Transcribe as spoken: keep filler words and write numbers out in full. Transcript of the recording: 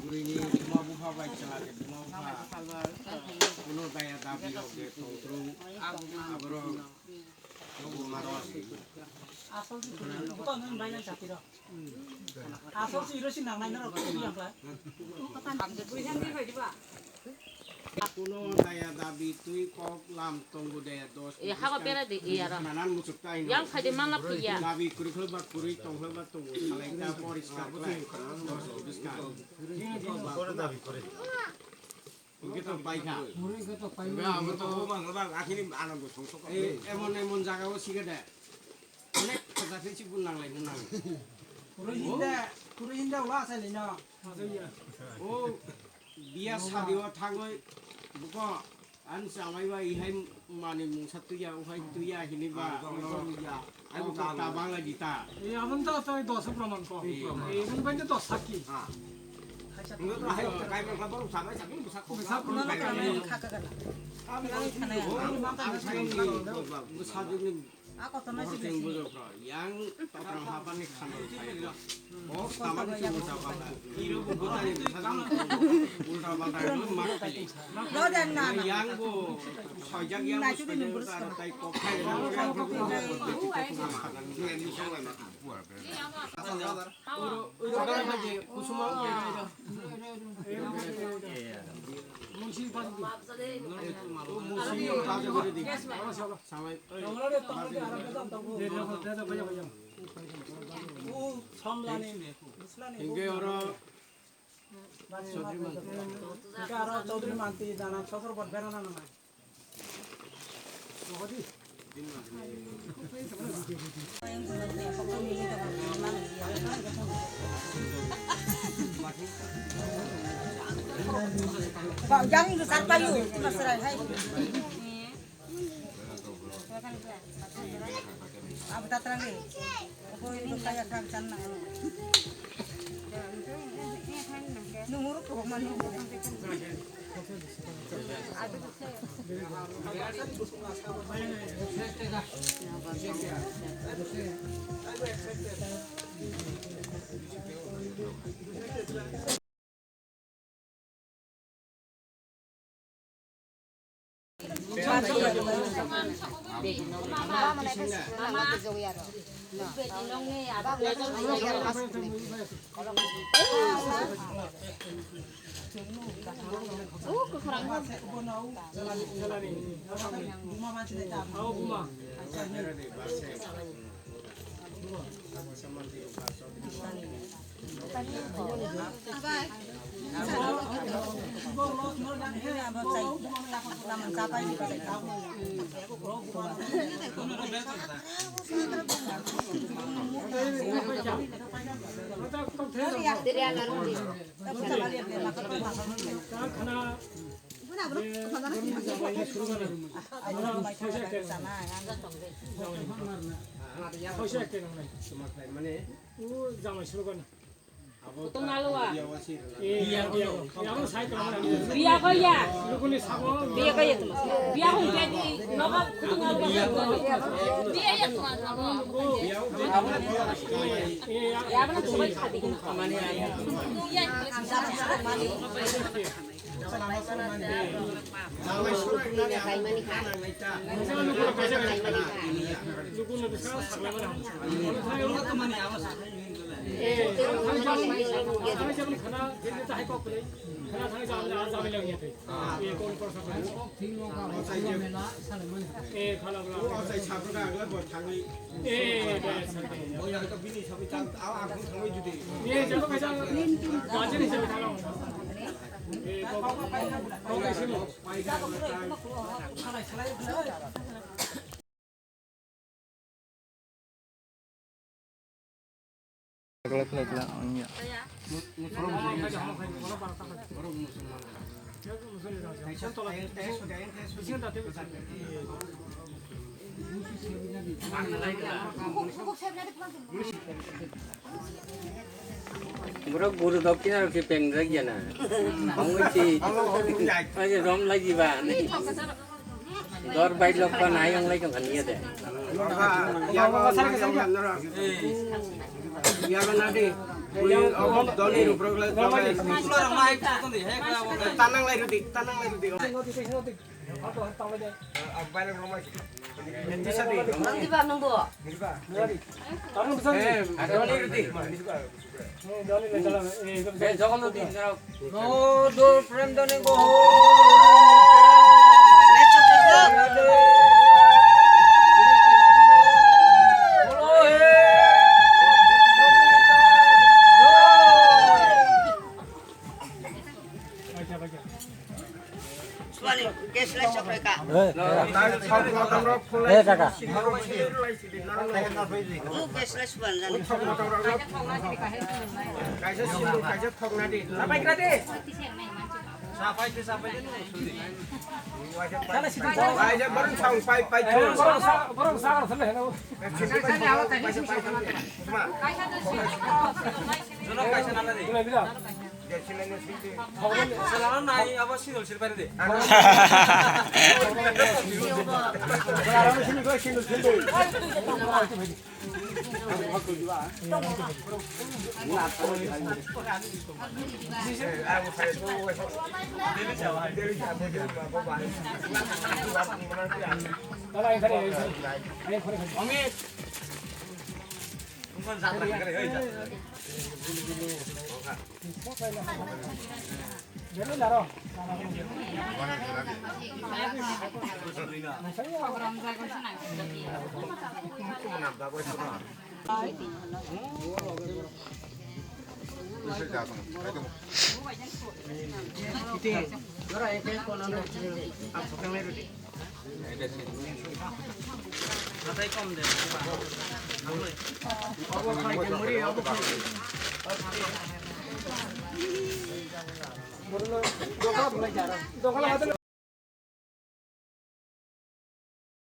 Burini buma bupha bai chwla de buma bupha kuno daya dabi rok de tongtwrwng aborok. Asol si iro si nangnai norok twi yang khlai. Kuno daya dabi twi kok lam tongo de dos. E, haba bera de, e, ara. Nanan muchuk tai no. Yang khai de mala phiya. Dabi kuri khlai ba kuri tong khlai ba tongo. Salai ta poriskar khlai. Dos bwskang. Hingke to paikha. Hingke to paikha. Hingke abo to. Akhini anando songsok. E, emon emon jaga o siga de. Onek khajak khe si bul nang lai nang. Puro hinda, puro hinda wala sai lai no. O biya sadi o thangoi buko an samai ba ihai mani mungsa tuya uhai tuya hini ba. Ai buko tabang lagi ta. E, abang to to dos proman ko. E, abang bai to dos sakki. Ha. Nggak tuh hai kai mo ka baru sampai sakki bisa ko. Bisa ko. Sadi ni Borteng bujokra yang tokram hapani khandol thai. Bok samani se ulta palta. Iro bo botari sajang ulta palta ro mak kali. Yang bo sojak yang bo sojak tara tai kok khai. Kusuma. Hingke oro Chaudhary Manti. Hingke oro Chaudhary Manti dana sosor bot berana nangnai. Yang itu sarpayu, cuma serai hai. Abu tatrang ni. Aku ini kaya kang sana. Nunguruk kok manu. Biya kaya. Biya kaya tuma. Biya kaya di nogo kutung alu. Biya ya tuma. Ya bana tuma khadi. Borok guru doktina rok se peng jak ya na. Ongoi si. Aje rom lagi ba. Dor bai lok pa nai ong lai tong kan ye de. Yaga na de. Ui, obo doni ruprok le. Tanang lai rudi, tanang lai rudi. Nang di ba nang bo. Swali, cashless chokrai ka. Eh, kaka. Lu cashless ban jani. Kaisa sindu, kaisa thokna di. Sapai kra di. Sapai di, sapai di. Kaisa borong sang pai, pai. Borong sa, borong sa, borong sa. Ma. Jono kaisa nana di. Bila, bila. Salano nai, abo single silver de. Amit.